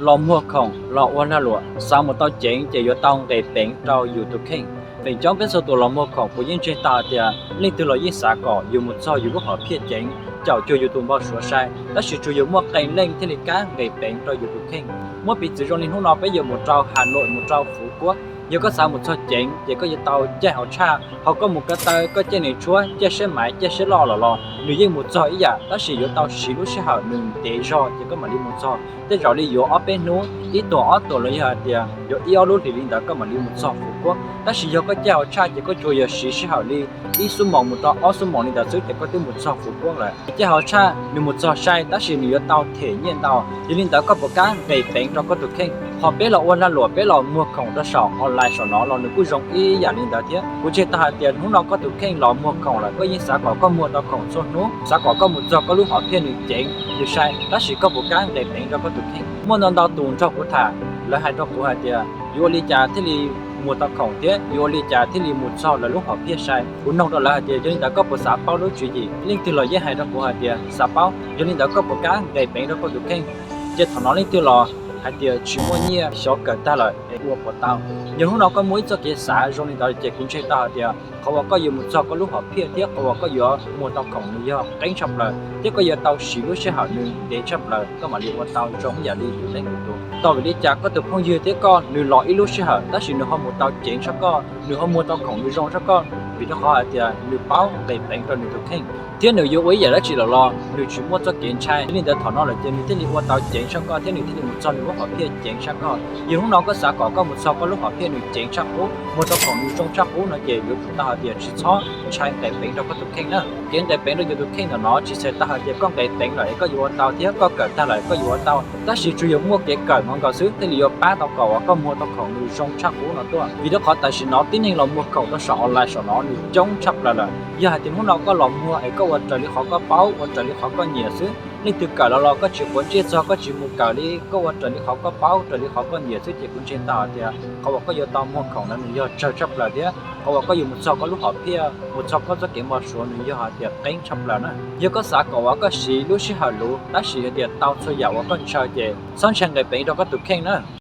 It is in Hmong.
Los muag khoom los ua lag luam, xav mus tau ceev ces yuav tau nqis peev rau yus tus kheej. Feem coob peb txhua tus los muag khoom kuv yeej ntseeg tau hais tias leej twg los yeej xav kom yus mus txog yus lub hom phiaj ceev, caum cuag yus tus npau suav sai, tab sis tsuas yog muaj qee leej thiaj li kam nqis peev rau yus tus kheej. Muab piv txwv zoo li hnub no peb yuav mus rau Hà Nội, mus rau Phú Quốc, yog koj xav mus txog ceev ces koj yuav tau caij hauv tshaj, ho koj mus ko taw koj caij nws tshuab, caij siab maiv, caij siab loj los los nws yeej mus txog ib yam, tab sis yuav tau siv lub sij hawm nws ntev zog ces koj mam li mus txog. Tej zaum li yuav ob peb hnub, ib tuam ob tuam los yog hais tias yuav ib ob lub hlis li ntawd koj mam li mus txog Phú Quốc. Tab sis yog koj caij hauv tshaj ces koj tsuas yog siv sij hawm li ib xuab moos mus rau ob xuab moos li ntawd xwb ces koj twb mus txog Phú Quốc lawm. Caij hauv tshaj nws mus txog sai tab sis nws yuav tau them nyiaj ntau, yog li ntawd koj puas kam nqis peev rau koj tus kheej? Ho peb los ua lag luam, peb los muag khoom rau saum online saum no los nws kuj zoo ib yam li ntawd thiab. Kuv ntseeg tau hais tias hnub no koj tus kheej los muag khoom lawm, koj yeej xav kom koj muag tau khoom txhua hnub, xav kom koj mus txog koj lub hom phiaj nws ceev nws sai, tab sis koj puas kam nqis peev rau koj tus kheej? Muaj ntau ntau tus nrog kuv tham, lawv hais rau kuv hais tias yuav ua li cas thiaj li muag tau khoom thiab yuav ua li cas thiaj li mus txog lawv lub hom phiaj sai. Kuv noog rau lawv hais tias yog li ntawd koj puas xav paub lub tswv yim? Leej twg los yeej hais rau kuv hais tias xav paub. Yog li ntawd koj puas kam nqis peev rau koj tus kheej? Ces thaum no leej twg los hais tias tsis muaj nyiaj, xyov kawm tag lawm es ua puas tau. Yog hnub no koj muaj ib txoj kev xav zoo li ntawd ces kuv ntseeg tau hais tias qhov uas koj yuav mus txog koj lub hom phiaj thiab qhov uas koj yuav muag tau khoom nws yog qeeb tshaj plaws thiab koj yuav tau siv lub sij hawm nws ntev tshaj plaws koj mam li ua tau zoo ib yam li yus leej yus tus. Tau vim li cas koj tus phooj ywg thiab koj nws los ib lub sij hawm tab sis nws ho mus tau ceev tshaj koj, nws ho muag tau khoom nws zoo tshaj koj? Vim rau qhov hais tias nws paub nqis peev rau nws tus kheej, thiab nws yuav ua ib yam dab tsi los los nws tsis muaj txoj kev ntshai. Yog li ntawd thaum no lawm ces nws thiaj li ua tau ceev tshaj koj thiab nws thiaj li mus txog nws lub hom phiaj ceev tshaj koj. Yog hnub no koj xav kom koj mus txog koj lub hom phiaj nws ceev tshaj qub, muag tau khoom nws zoo tshaj qub no ces yuav tsum tau hais tias tsis txhob ntshai nqis peev rau koj tus kheej na. Kev nqis peev rau yus tus kheej ntawm no tsis txhais tau hais tias koj nqis peev lawm es koj yuav ua tau thiab koj kawm tag lawm koj yuav ua tau, tab sis tsuas yog muaj kev kawm no nkaus xwb thiaj li yuav pab tau kom uas koj muag tau khoom nws zoo tshaj qub no tuaj. Vim rau qhov tam sim no tib neeg los muag khoom rau saum online saum no nws coob tshaj plaws lawm. Yog hais tias hnub no koj los muag es koj ua raws li qhov koj paub, ua raws li qhov koj nyiam xwb, leej twg kawm los los koj tsis quav ntsej txog, koj tsis mus kawm li, koj ua raws li qhov koj paub, raws li qhov koj nyiam xwb ces kuv ntseeg tau hais tias qhov uas koj yuav tau muag khoom no nws yog tsawg tshaj plaws thiab qhov uas koj yuav mus txog koj lub hom phiaj, mus txog koj txoj kev npau suav nws yog hais tias qeeb tshaj plaws na. Yog koj xav kom uas koj siv lub sij hawm luv tab sis hais tias tau txhua yam uas koj ntshaw ces txhob ntshai nqis peev rau koj tus kheej na.